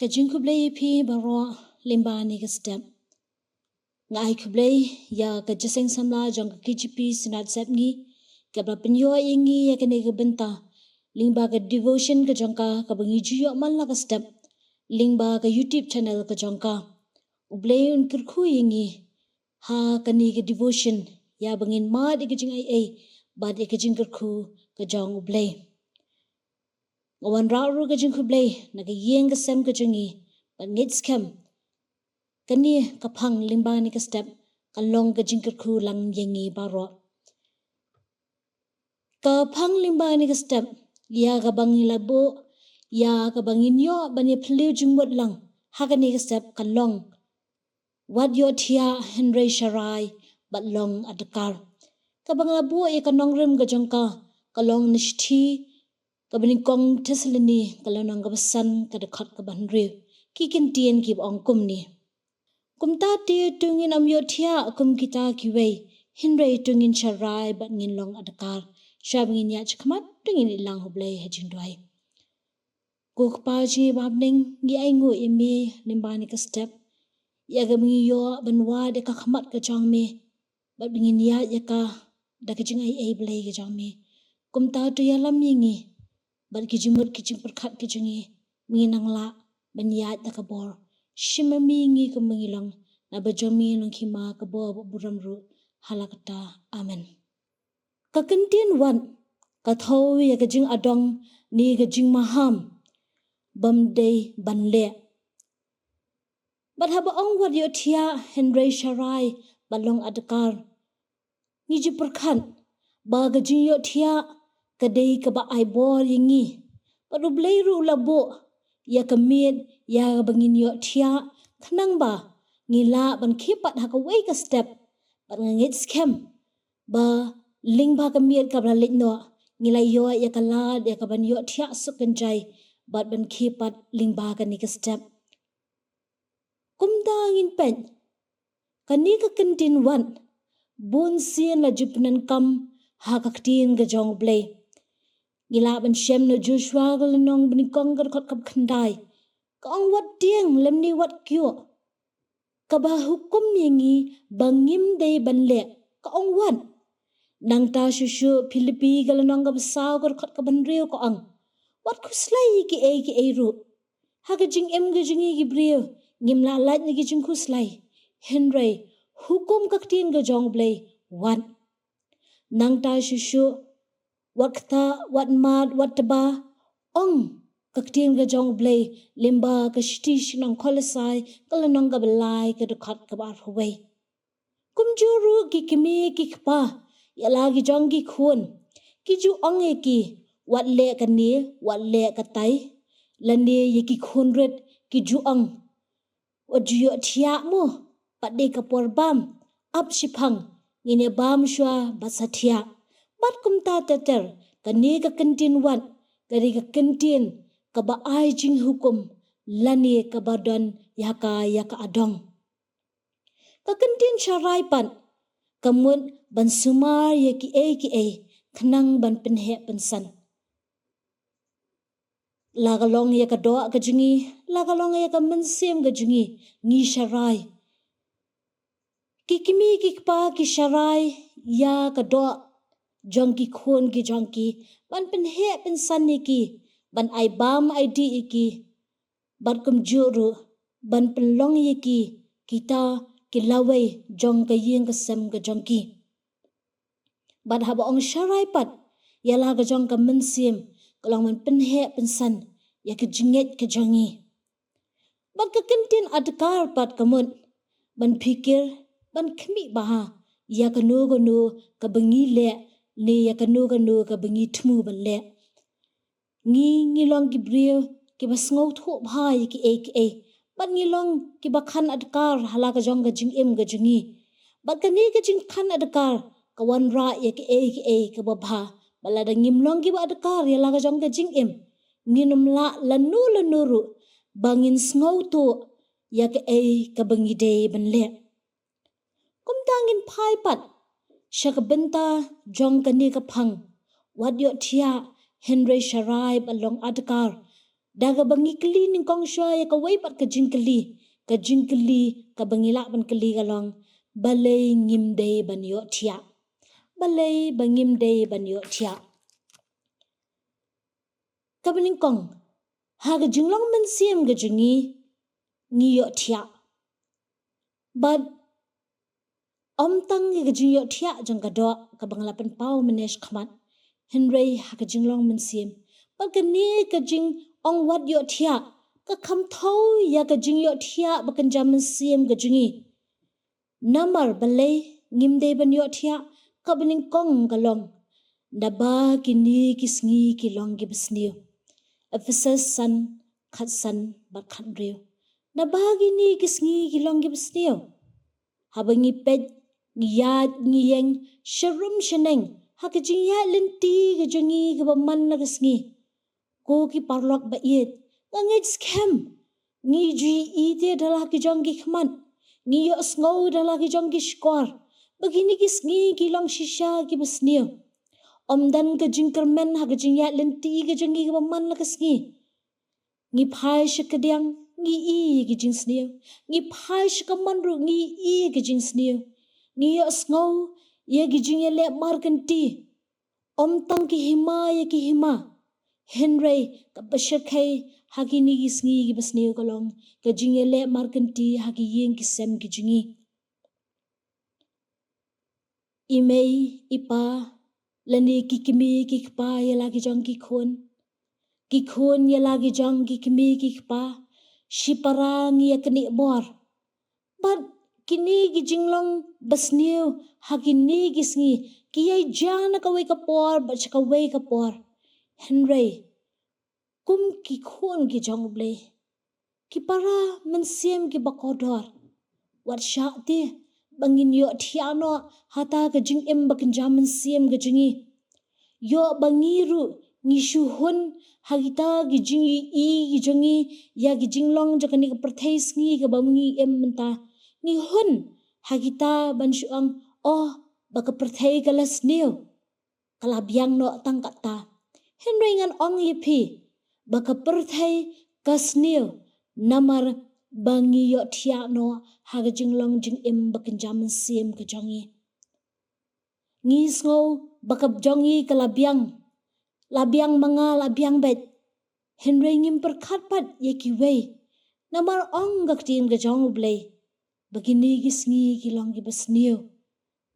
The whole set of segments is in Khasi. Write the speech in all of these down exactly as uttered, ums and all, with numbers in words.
Ka jingkhublei ïa phi baroh lyngba kane ka step. Nga ai khublei ïa ka jingïaseng samla jong ka K J P Synod Sepngi, kaba la pynïoh ïa ngi ïa kane ka bynta lyngba ka devotion ka jong ka, kaba ngi ju ïoh man la ka step lyngba ka YouTube channel ka jong ka. U Blei un kyrkhu ïa ngi ha kane ka devotion, ïa ba ngin mad ïa ka jingai ei bad ïa ka jingkyrkhu ka jong U Blei. Nga wanrah ruh ka jingkhublei na ka ïing ka sem ka jong ngi, bad ngeit skhem kane ka phang lyngba kane ka step kan long ka jingkyrkhu lang ïa ngi baroh. Ka phang lyngba kane ka step, ïa kaba ngi la buh, ïa kaba ngin ïoh ban ïa phylliew jingmut lang ha kane ka step, kan long: Wat ïohthiah hynrei sharai bad long adkar. Kaba nga la buh ïa ka nongrim ka jong ka, ka long na shithi kaba nyngkong Thessaloni, ka lynnong kaba san, ka dkhot kaba hynriew. Ki kyntien kiba ong kumne: Kumta te, to ngin ym ïohthiah kum kita kiwei, hynrei to ngin sharai bad ngin long adkar. Shwa ba ngin ïaid shakhmat, to ngin ïalang ha U Blei ha jingduwai. Ko Kpa jong ngi ba ha bneng, ngi ainguh ïa me lyngba kane ka step, ïa kaba ngi ïoh ban wad ïa ka khmat ka jong me, bad ba ngin ïaid ïa ka da ka jingai ei Blei ka jong me. Kumta to ïalam ïa ngi bad ki jingmut ki jingpyrkhat ki jong ngi, ba ngin nang lah ban ïaid da ka bor. Shim ma me ngi kumba ngi long, naba jong me long ka hima, ka bor bad burom ruh ha la katta. Amen. Ka kyntien wat ka thew ïa ka jingadong ne ka jingmaham bym dei ban leh. Bad haba ong wat ïohthiah hynrei sharai bad long adkar, ngi ju pyrkhat ba ka jingïohthiah ka dei kaba ai bor ïa ngi. Bad U Blei ruh u la buh ïa ka miet ïa kaba ngin ïohthiah, khnang ba ngi lah ban khie pat ha kawei ka step. Bad nga ngeit skhem ba lyngba ka miet kaba la leit noh, ngi la ïoh ïa ka lad ïa kaban ïohthiah suk kynjai bad ban khie pat lyngba kane ka step. Kumta ngin peit, kane ka kyntien wat, bun sien la ju pyndonkam ha ka ktien ka jong U Blei. Ngi lah ban shem na Joshua ka lynnong ba nyngkong, ka dkhot kaba khyndai. Ka ong: Wat tieng lymne wat kyiuh, kaba hukum ïa ngi ba ngim dei ban leh, ka ong wat. Nangta shuh shuh Philippi ka lynnong kaba saw, ka dkhot kaba hynriew, ka ong: Wat khuslai ïa kiei kiei ruh. Ha ka jingim ka jong ngi ki briew, ngim lah lait na ki jingkhuslai. Hynrei hukum ka ktien ka jong U Blei, wat. Nangta shuh shuh, wat ktah, wat mad, wat tba, ong ka ktien ka jong U Blei lyngba ka shithi sha ki nong Kolossai, ka lynnong kaba lai, ka dkhot kaba arphew wei. Kumjuh ruh ki kmie ki kpa, ïa la ki jong ki khun, ki ju ong ïa ki: Wat leh kane, wat leh katai. Lane ïa ki khun rit ki ju ong: Wat ju ïohthiah mo, pat dei ka por bam, ap shiphang, ngin ïa bam shuwa bad sa thiah. Bad kumta ter ter, kane ka kyntien wat ka dei ka kyntien kaba ai jinghukum lane kaba don ïa ka, ïa ka adong. Ka kyntien sharai pat ka mut ban sumar ïa kiei kiei khnang ban pynheh pynsan. La ka long ïa ka doh ka jong ngi, la ka long ïa ka mynsiem ka jong ngi, ngi sharai. Ki kmie ki kpa ki sharai ïa ka doh jong ki khun ki jong ki, ban pynheh pynsan ïa ki, ban ai bam ai dih ïa ki. Bad kumjuh ruh ban pynlong ïa ki kita ki lawei jong ka ïing ka sem ka jong ki. Bad haba ong sharai pat ïa la ka jong ka mynsiem, ka long ban pynheh pynsan ïa ka jingngeit ka jong ngi. Bad ka kyntien adkar pat ka mut ban phikir, ban khmih bha ïa kano kano kaba ngi leh, ne ïa kano kano kaba ngi thmu ban leh. Ngi, ngi long ki briew kiba sngewthuh bha ïa kiei kiei. Bad ngi long kiba khan adkar ha la ka jong ka jingim ka jong ngi. Bad kane ka jingkhan adkar ka wanrah ïa kiei kiei kaba bha. Bad lada ngim long kiba adkar ïa la ka jong ka jingim, ngin ym lah lano lano ruh ba ngin sngewthuh ïa kaei kaba ngi dei ban leh. Kumta ngin phai pat sha ka bynta jong kane ka phang, wat ïohthiah hynrei sharai bad long adkar. Da kaba ngi kylli nyngkong shuwa ïa kawei pat ka jingkylli, ka jingkylli kaba ngi lah ban kylli ka long, balei ngim dei ban ïohthiah? Balei ba ngim dei ban ïohthiah? Kaba nyngkong, ha ka jinglong mynsiem ka jong ngi, ngi ïohthiah. Bad ym tang ïa ka jingïohthiah jong ka doh kaba nga la pynpaw mynne shakhmat, hynrei ha ka jinglong mynsiem. Bad kane ka jingong wat ïohthiah ka kham thew ïa ka jingïohthiah ba kynja mynsiem ka jong ngi. Namar balei ngim dei ban ïohthiah? Kaba nyngkong ka long, naba kine ki sngi ki long kiba sniew. Ephesos san, khatsan bad khathynriew. Naba kine ki sngi ki long kiba sniew. Haba ngi peit, ngi ïaid, ngi ïeng sharum shaneng ha ka jingïaid lynti ka jong ngi kaba man la ka sngi, ko ki paralok ba ïeit, nga ngeit skhem ngi ju ïohi te da la ki jong ki khmat, ngi ïohsngew da la ki jong ki shkor ba kine ki sngi ki long shisha kiba sniew. Ym don ka jingkyrmen ha ka jingïaid lynti ka jong ngi kaba man la ka sngi. Ngi phai sha kadiang, ngi ïohi ïa ki jingsniew. Ngi phai sha kamon ruh, ngi ïohi ïa ki jingsniew. Ngi ïohsngew ïa ki jingïaleh markynti. Ym tang ki hima ïa ki hima, hynrei kaba shyrkhei ha kine ki sngi kiba sniew ka long ka jingïaleh markynti ha ki ïing ki sem ki jong ngi. I mei, i pa, lane ki kmie ki kpa ïa la ki jong ki khun, ki khun ïa la ki jong ki kmie ki kpa, shipara ngi ïa knieh bor. Bad kine ki jinglong ba sniew ha kine ki sngi ki ïai jia na kawei ka por bad sha kawei ka por. Hynrei kum ki khun ki jong U Blei, ki para mynsiem kiba kordor, wat shah te ba ngin ïohthiah noh ha kata ka jingim ba kynja mynsiem ka jong ngi. Ïoh ba ngi ruh ngi shu hun ha kita ki jingïohi ki jong ngi ïa ki jinglong jong kane ka pyrthei sngi kaba ngi im mynta. Ngi hun ha kita ban shu ong, oh, ba ka pyrthei ka la sniew, ka la biang noh tang katta. Hynrei ngan ong ïa phi ba ka pyrthei ka sniew namar ba ngi ïohthiah noh ha ka jinglong jingim ba kynja mynsiem ka jong ngi. Ngi sngew ba ka jong ngi ka la biang, la biang ma nga, la biang beit. Hynrei ngim pyrkhat pat ïa kiwei. Namar ong ka ktien ka jong U Blei ba kine ki sngi ki long kiba sniew.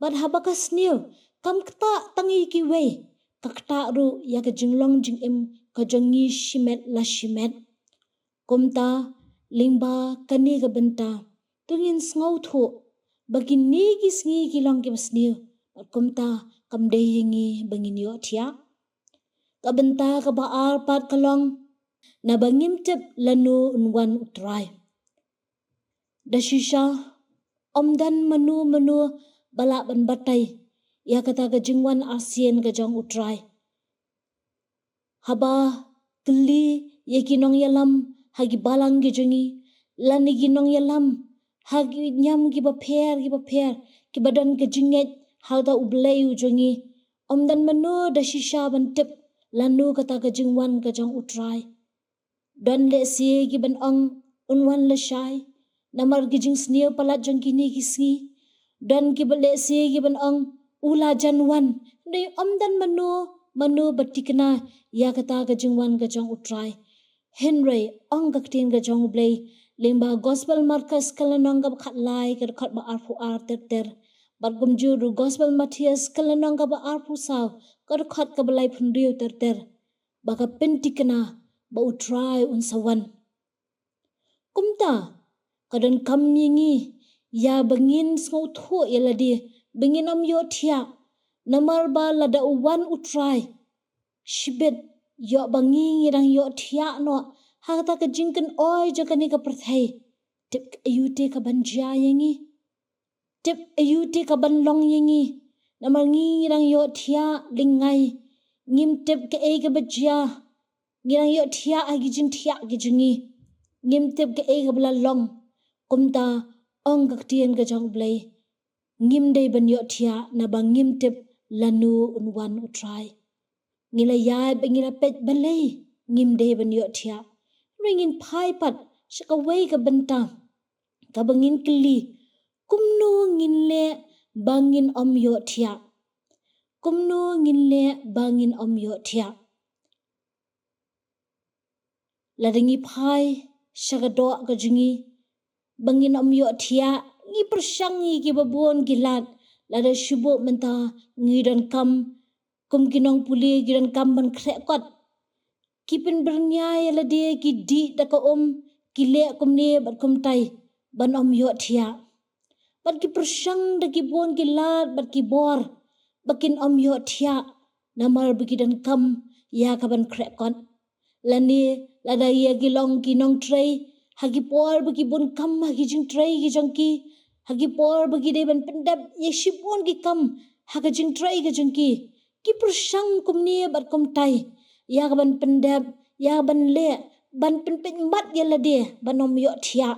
Bad haba ka sniew kam ktah tang ïa kiwei, ka ktah ruh ïa ka jinglong jingim ka jong ngi shimet la shimet. Kumta, lyngba kane ka bynta, to ngin sngewthuh ba kine ki sngi ki long kiba sniew, bad kumta kam dei ïa ngi ba ngin ïohthiah. Ka bynta kaba ar pat ka long, naba ngim tip lano un wan U Trai. Da shisha, ym don mano mano ba lah ban batai ïa kata ka jingwan arsien ka jong U Trai. Haba kylli ïa ki nongïalam ha ki balang ki jong ngi, lane ki nongïalam ha ki niam kiba pher kiba pher, kiba don ka jingngeit ha uta U Blei u jong ngi, ym don mano da shisha ban tip lano kata ka jingwan ka jong U Trai. Don lehse kiban ong un wan lashai namar ki jingsniew palat jong kine ki sngi. Don kiba lehse kiban ong u la jan wan. Hynrei ym don mano mano ba tikna ïa kata ka jingwan ka jong U Trai. Hynrei ong ka ktien ka jong U Blei lyngba Gospel Markos ka lynnong kaba khatlai ka dkhot ba arphew ar ter ter, bad kumjuh ruh Gospel Mathaios ka lynnong kaba arphew saw ka dkhot kaba laiphew hynriew ter ter, ba ka pyntikna ba U Trai un sa wan. Kumta, ka donkam ïa ngi ïa ba ngin sngewthuh ïa lade ba ngin ym ïohthiah, namar ba lada u wan U Trai, shibit ïoh ba ngi ngi dang ïohthiah noh ha kata ka jingkynoi jong kane ka pyrthei. Tip aïu te kaban jia ïa ngi? Tip aïu te kaban long ïa ngi? Namar ngi ngi dang ïohthiah lyngngai. Ngim tip kaei kaba jia. Ngi dang ïohthiah ha ki jingthiah ki jong ngi. Ngim tip kaei kaba la long. Kumta ong ka ktien ka jong U Blei, ngim dei ban ïohthiah naba ngim tip lano un wan U Trai. Ngi la ïaid bad ngi la peit balei ngim dei ban ïohthiah. Hynrei ngin phai pat sha kawei ka bynta kaba ngin kylli, kumno ngin leh ba ngin ym ïohthiah? Kumno ngin leh ba ngin ym ïohthiah? Lada ngi phai sha ka doh ka jong ngi ba ngin ym ïohthiah, ngi pyrshang ïa kiba bun ki lad. Lada shu buh mynta ngi donkam, kum ki nongpule ki donkam ban khreh kot. Ki pynbyrngia ïa lade, ki dih da ka um, ki leh kumne bad kumtai ban ym ïohthiah. Bad ki pyrshang da ki bun ki lad bad ki bor ba kin ym ïohthiah, namar ba ki donkam ïa ka ban khreh kot. Lane lada ïa ki long ki nongtrei, ha ki por ba ki bun kam ha ki jingtrei ki jong ki, ha ki por ba ki dei ban pyndep ïa shibun ki kam ha ka jingtrei ka jong ki, ki pyrshang kumne bad kumtai ïa ka ban pyndep, ïa ka ban leh, ban pynpeit mat ïa lade ban ym ïohthiah.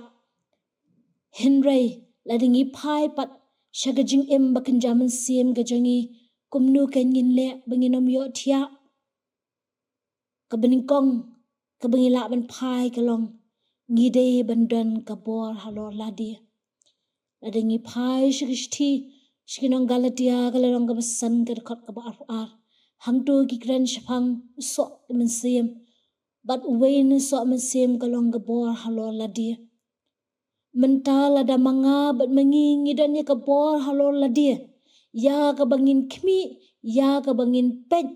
Hynrei lada ngi phai pat sha ka jingim ba kynja mynsiem ka jong ngi, kumno kan ngin leh ba ngin ym ïohthiah? Kaba nyngkong kaba ngi lah ban phai ka long, ngi dei ban don ka bor halor lade. Lada ngi phai sha ka shithi sha ki nong Galatia, ka lynnong kaba san, ka dkhot kaba arphew ar, hangto ki kren shaphang u soh mynsiem, bad uwei na u soh mynsiem ka long ka bor halor lade. Mynta lada ma nga bad ma ngi ngi don ïa ka bor halor lade, ïa kaba ngin khmih, ïa kaba ngin peit,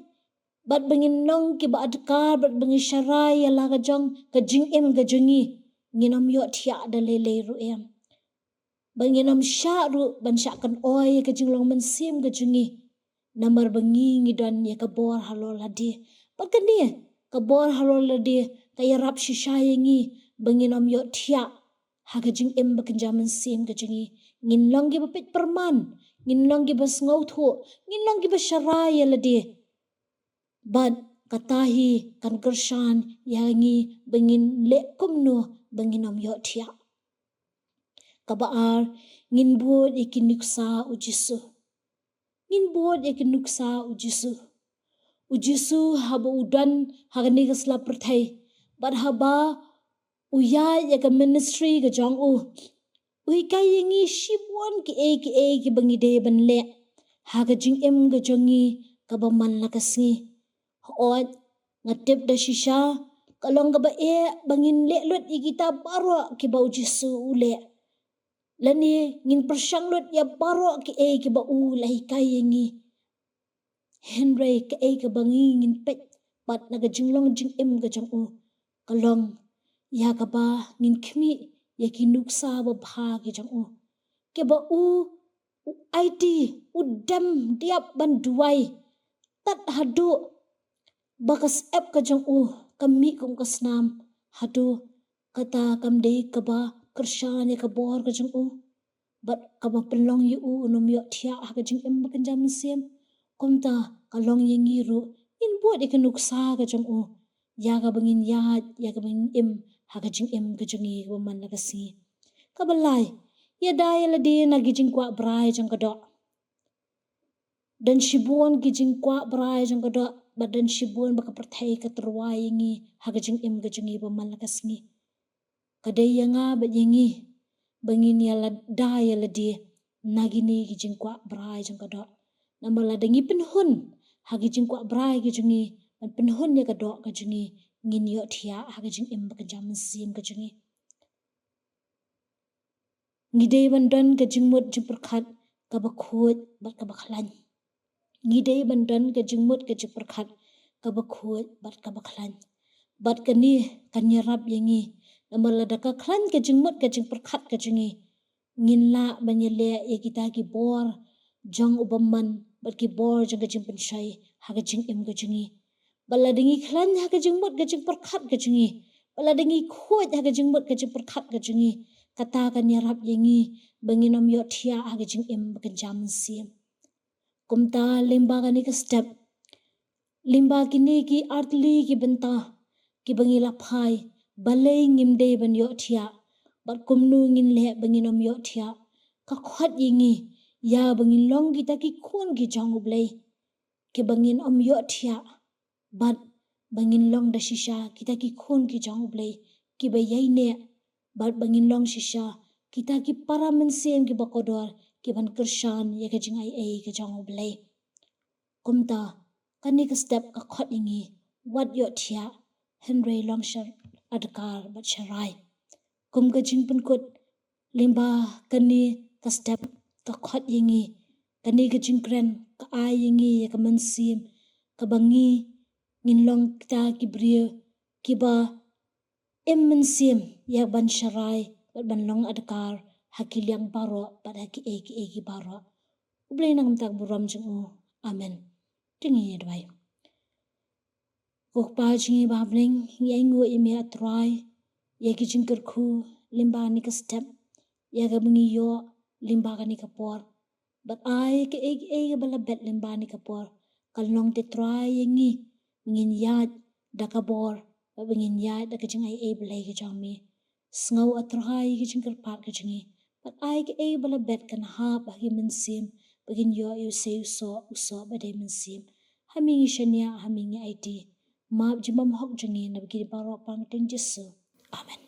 bad ba ngin long kiba adkar, bad ba ngin sharai ïa la ka jong ka jingim ka jong ngi, ngin ym ïohthiah da lei lei ruh em. Ba ngin ym shah ruh ban shah kynoi ïa ka jinglong mynsiem ka jong ngi, namar ba ngi ngi don ïa ka bor halor lade. Bad kane ka bor halor lade ka ïarap shisha ïa ngi ba ngin ym ïohthiah ha ka jingim ba kynja mynsiem ka jong ngi. Ngin long kiba peit pyrman, ngin long kiba sngewthuh, ngin long kiba sharai ïa lade. Bad kata hi kan kyrshan ïa ngi ba ngin leh kumno ba ngin ym ïohthiah. Kaba ar, ngin bud ïa ki nuksa u Jisu. Ngin bud ïa ki nuksa u Jisu. U Jisu haba u don ha kane ka sla pyrthei, bad haba u ïaid ïa ka ministry ka jong u, u hikai ïa ngi shibun kiei kiei kiba ngi dei ban leh ha ka jingim ka jong ngi kaba man la ka sngi. Hooid, nga tip da shisha ka long kaba eh ba ngin leh lut ïa kita baroh kiba u Jisu u leh, lane ngin pyrshang lut ïa baroh kiei kiba u la hikai ïa ngi. Hynrei kaei kaba ngi ngin peit pat na ka jinglong jingim ka jong u ka long ïa kaba ngin khmih ïa ki nuksa babha ki jong u, kiba u u aiti, u dem diap ban duwai tad haduh ba ka syep ka jong u ka mih kum ka snam, haduh kata kam dei kaba kyrshan ïa ka bor ka jong u. Bad kaba pynlong ïa u un ym ïohthiah ha ka jingim ba kynja mynsiem. Kumta ka long ïa ngi ruh, ngin bud ïa ka nuksa ka jong u, ïa kaba ngin ïaid, ïa kaba ngin im ha ka jingim ka jong ngi kaba man la ka sngi. Kaba lai, ïada ïa lade na ki jingkwah brai jong ka doh. Don shibun ki jingkwah brai jong ka doh, bad don shibun ba ka pyrthei ka tyrwa ïa ngi ha ka jingim ka jong ngi ba man la ka sngi. Ka dei ïa nga bad ïa ngi ba ngin ïada ïa lade na kine ki jingkwah brai jong ka doh. Namar lada ngi pynhun ha ki jingkwah brai ki jong ngi, ban pynhun ïa ka doh ka jong ngi, ngin ïohthiah ha ka jingim ba kynja mynsiem ka jong ngi. Ngi dei ban don ka jingmut jingpyrkhat kaba khuid bad kaba khlaiñ. Ngi dei ban don ka jingmut ka jingpyrkhat kaba khuid bad kaba khlaiñ. Bad kane kan ïarap ïa ngi, namar lada ka khlaiñ ka jingmut ka jingpyrkhat ka jong ngi, ngin lah ban ïaleh ïa kita ki bor jong u bymman bad ki bor jong ka jingpynshoi ha ka jingim ka jong ngi. Bad lada ngi khlaiñ ha ka jingmut ka jingpyrkhat ka jong ngi, bad lada ngi khuid ha ka jingmut ka jingpyrkhat ka jong ngi, kata kan ïarap ïa ngi ba ngin ym ïohthiah ha ka jingim ba kynja mynsiem. Kumta lyngba kane ka step, lyngba kine ki artylli ki bynta kiba ngi la phai, balei ngim dei ban ïohthiah bad kumno ngin leh ba ngin ym ïohthiah, ka khot ïa ngi ïa ba ngin long kita ki khun ki jong U Blei, kiba ngin ym ïohthiah bad ba ngin long da shisha kita ki khun ki jong U Blei kiba ïaineh, bad ba ngin long shisha kita ki para mynsiem kiba kordor, kiban kyrshan ïa ka jingaiei ka jong U Blei. Kumta, kane ka step ka khot ïa ngi, wat ïohthiah, hynrei long sha adkar bad sharai. Kum ka jingpynkut, lyngba kane ka step ka khot ïa ngi, kane ka jingkren ka ai ïa ngi ïa ka mynsiem, kaba ngi ngin long kita ki briew kiba im mynsiem ïa ban sharai bad ban long adkar ha ki liang baroh bad ha kiei kiei ki baroh. U Blei un nang ai ka burom jong u. Amen. To ngin ïa duwai. Ko Kpa jong ngi ba ha bneng, ngi ainguh ïa me, A Trai, ïa ki jingkyrkhu lyngba kane ka step, ïa kaba ngi ïoh lyngba kane ka por. Bad ai kaei kaei kaba la bet lyngba kane ka por, kan long, A Trai, ïa ngi ba ngin ïaid da ka bor, bad ba ngin ïaid da ka jingaiei Blei ka jong me. Sngew, A Trai, ïa ki jingkyrpad ka jong ngi, bad ai kaei kaba la bet kan hap ha ki mynsiem, ba kin ïoh ïa u sei u soh, u soh ba dei mynsiem. Ha me ngi shaniah, ha me ngi aiti. Map jingbymhok jong ngi na bynta baroh, ha ka kyrteng Jisu. Amen.